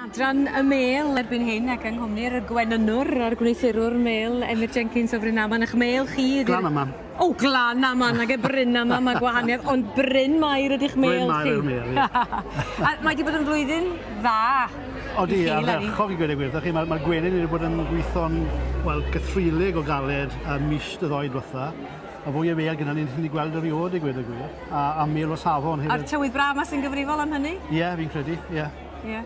Adran y Mêl erbyn hyn ac yng nghwmni'r gwenynwr a'r gwneuthurwr mêl Emyr Jenkins o Brynaman. Ych mêl chi ydi'r... Glanaman. O, Glanaman ag e Brynaman, mae gwahaniaeth, ond Bryn Mair ydy'ch mêl chi. Bryn Mair yw'r mêl, ie. A mae 'di bod yn flwyddyn dda. Odi, ardderchog i gweud y gwir wrthych chi. Mae'r ma gwenyn wedi bod yn gweithio'n, wel, gythreulig o galed ym mis dy ddoe diwetha. A fwy o mêl gyda ni ni 'di gweld erioed i gweud y gwir. A, a mêl o safon hefyd. A'r tywydd braf 'ma sy'n gyfrifol am hynny? Ie, fi'n credu, ie. Ie.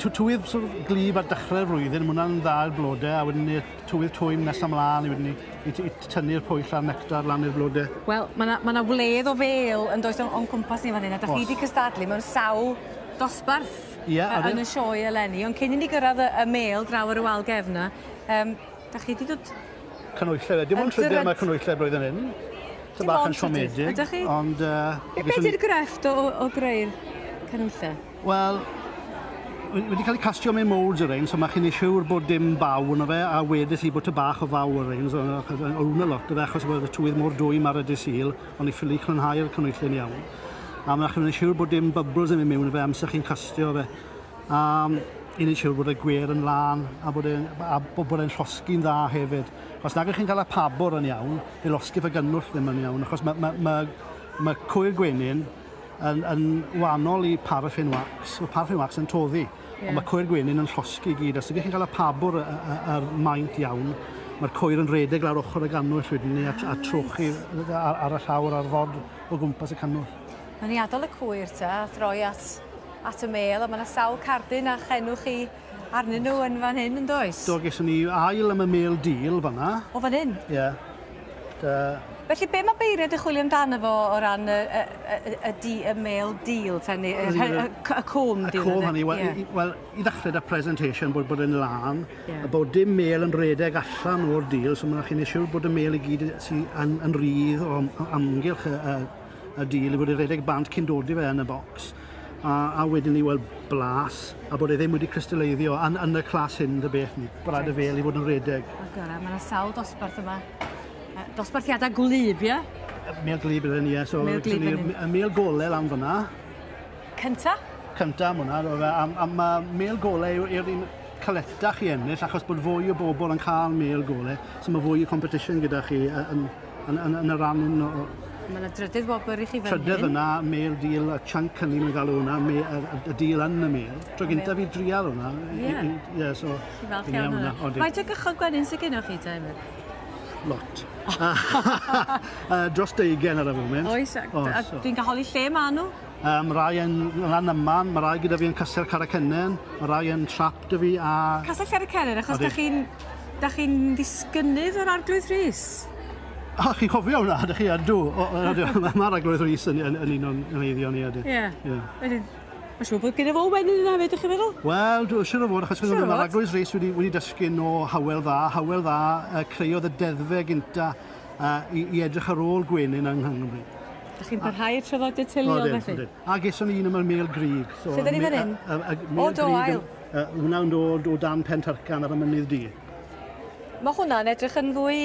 Tywydd sort of glib ar dechrau'r flwyddyn, mae hwnna'n dda i'r blodau, a wedyn ni'r tywydd twym nes ymlaen i wedyn ni i tynnu'r pwyll a'r nectar lan i'r blodau. Wel, mae yna ma wledd o fêl yn does o'n cwmpas ni fan hyn, a da chi wedi cystadlu mewn sawl dosbarth yeah, yn y sioe eleni, ond cyn i ni gyrraedd y mêl draw ar y wal gefn 'na, da chi wedi dod... Canhwyllau, dim ond trydydd mae canhwyllau blwyddyn hyn. Dim bach yn siomedig. Ydych chi? Ond... Be di'r grefft o greu'r canhwyllau? Wel, wedi cael ei castio mewn moulds yr ein, so mae chi'n ei siwr bod dim baw yno fe, a wedes i bod ty bach o faw yr ein, so oedd hwnna lot o fe, achos oedd y tywydd mor dwym ar y dydd Sul, ond i ffili clynhau'r canhwyllu'n iawn. A mae chi'n ei siwr bod dim bubbles yn mynd mewn i fe amser chi'n castio fe. A i wneud siwr bod y gwer yn lân a bod e'n bod e'n llosgi'n dda hefyd. Os nag ych chi'n cael y pabwr yn iawn, fe losgi fe gynnwll ddim yn iawn, achos mae ma, ma, ma cwyr gwenyn yn wahanol i paraffin wax. Mae paraffin wax yn toddi, ond mae cwyr gwenyn yn llosgi i gyd. Os ydych chi'n cael y pabwr yr maint iawn, mae'r cwyr yn redeg lawr ochr y gannwyll wedyn ni a trochi ar y llawr a'r fod o gwmpas y cannwyll. Mae'n ni adael y cwyr te a throi at y mêl, a mae yna sawl cardyn a chenw chi arnyn nhw yn fan hyn, yn does? Do, geson ni ail am y mêl dil fanna. O fan hyn? Ie. Yeah. Felly, be mae beirniaid yn chwilio amdano fo o ran y mêl dil, te, neu y cwm dil? Y cwm hynny, wel, i ddechrau da presentation, bod e'n lân, a bod dim mêl yn redeg allan o'r dil, so mae'n chi'n siŵr bod y mêl i gyd sy'n yn rydd o amgylch y dil, i fod yn redeg bant cyn dod i fe yn y bocs. A wedyn ni weld blas, a bod e ddim wedi crystaleiddio yn y clas hyn dy beth ni. Brad y fel i fod yn redeg. O gyra, mae yna sawl dosbarth yma. Dosbarthiadau gwlyb, ie? Mêl gwlyb ydyn ni, ie. So, mêl gwlyb yn hyn. Mêl gole lan fyna. Cynta? Cynta am hwnna. A mae mêl gole yw'r un caletach i ennill, achos bod fwy o bobl yn cael mêl gole, so mae fwy o competition gyda chi yn y rhan un o... Mae yna drydydd wobr i chi fan hyn. Trydydd yna, mêl dil, y chunk hynny mae'n galw hwnna, y dil yn y mêl. Tro gyntaf fi drial hwnna. Ie. So, Chi'n falch iawn hwnna. Faint o gychod gwenyn sydd gennych chi te, Emyr? Lot. Dros 20 ar y foment. Oes, a dwi'n cael holi lle maen nhw? Rai yn lan yma, mae rai gyda fi yn Castell Carreg Cennen, mae rai yn trap dy fi a... Castell Carreg Cennen, achos da chi'n ddisgynnydd o'r Arglwydd Rhys? O, chi'n cofio hwnna, ydych chi? Ydw. Mae'r Arglwydd Rhys yn un o'n eiddo ni, ydw. Ie. Wedyn, mae'n siŵr bod gyda fo wenyn yna hefyd, ydych chi'n meddwl? Wel, dwi'n siŵr o fod, achos mae'r Arglwydd Rhys wedi dysgu o Hywel Dda. Hywel Dda creodd y deddfau gynta i edrych ar ôl gwenyn yng Nghymru. Dych chi'n parhau'r traddodiad teuluol felly? A geson ni un am y mêl grig. Lle dyn ni fan hyn? O, do, ail. Hwna'n dod o dan Pentyrcan ar y Mynydd Du. Mae hwnna'n edrych yn fwy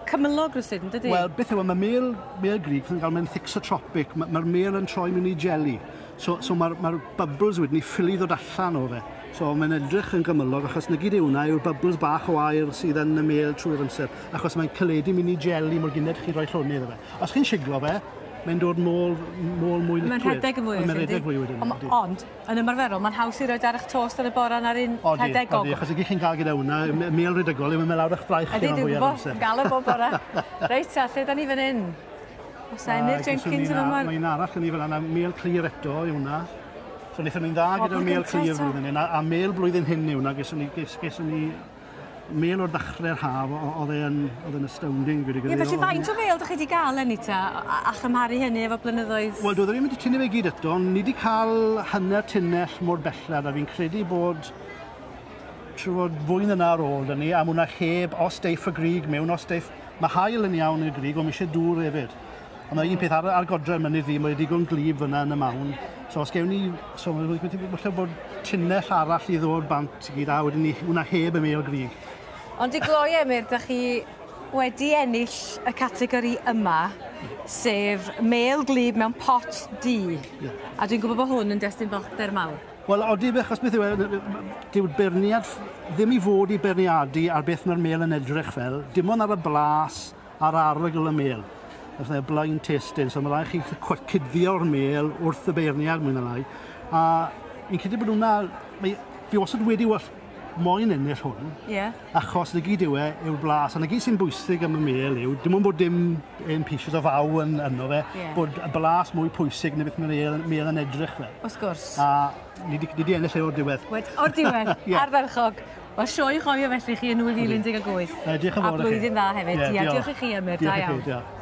cymylog rywsut, yn dydi? Wel, beth yw, mae mêl grig yn gael mewn thixotropic. Mae'r mêl yn troi mewn i jelly. So mae'r bubbles wedyn i ffili ddod allan o fe. So mae'n edrych yn gymylog, achos na gyd yw hwnna yw'r bubbles bach o aer sydd yn y mêl trwy'r amser. Achos mae'n caledu mynd i jelly mor gynted chi roi llonydd o fe. Os chi'n siglo fe, mae'n dod mol mwy liquid. Mae'n rhedeg yn fwy. Mae'n rhedeg fwy wedyn. Ond, yn ymarferol, mae'n haws i roed ar eich tost ar y bora na'r un rhedegog. Odi, achos i gyd chi'n cael gyda hwnna, mêl rhedegol, mae'n mynd lawr eich braich chi rhan fwyaf amser. Gael e bob bora. Reit, a lle da ni fan hyn? Oes Emyr Jenkins yn yma? Mae un arall yn ni fel yna, mêl clir eto yw hwnna. So wnaethon ni'n dda gyda'r mêl clir blwyddyn hyn, a mêl blwyddyn hyn yw hwnna, geson ni mêl o'r ddechrau'r haf, oedd e'n astounding. Ie, felly faint o fêl dych chi wedi gael eleni ta, a chymharu hynny efo blynyddoedd? Wel, doedd e ddim wedi tynnu fe gyd eto, ond ni wedi cael hanner tunnell mor bellad, a fi'n credu bod trwy fwy na ar ôl dyn ni, a mwna heb, os deiff y grig mewn, os deiff... Mae haul yn iawn i'r grig, ond mae eisiau dŵr hefyd. Ond mae un peth ar godre'r mynydd ddu, mae digon glib fyna yn y mawn. So os gewn ni, so mae'n falle bod tunnell arall i ddod bant i gyd, a wedyn ni hwnna heb y mêl grig. Ond i gloi, Emyr, da chi wedi ennill y categori yma, sef mêl glib mewn pot du. Yeah. A dwi'n gwybod bod hwn yn destun balchder mawr. Wel, odi, achos beth yw e, dyw'r beirniad ddim i fod i beirniadu ar beth mae'r mel yn edrych fel, dim ond ar y blas a'r arogl y mel. Felly, blind tasting, so mae rhaid chi cuddio'r mel wrth y beirniad mwy na lai. A fi'n credu bod hwnna, fi wastad wedi moyn ennill hwn, achos na gyd yw e, yw'r blas, a na gyd sy'n bwysig am y mel yw, dim ond bod dim un pieces o faw yn yno fe, bod y blas mwy pwysig na beth mae'r mel yn edrych fel. Wrth gwrs. A ni di ennill e o'r diwedd. O'r diwedd, ardderchog. Wel, sioe chofio felly chi yn 2018. Diolch yn fawr i chi. A blwyddyn dda hefyd. Yeah, diolch i chi, Emyr. Da iawn.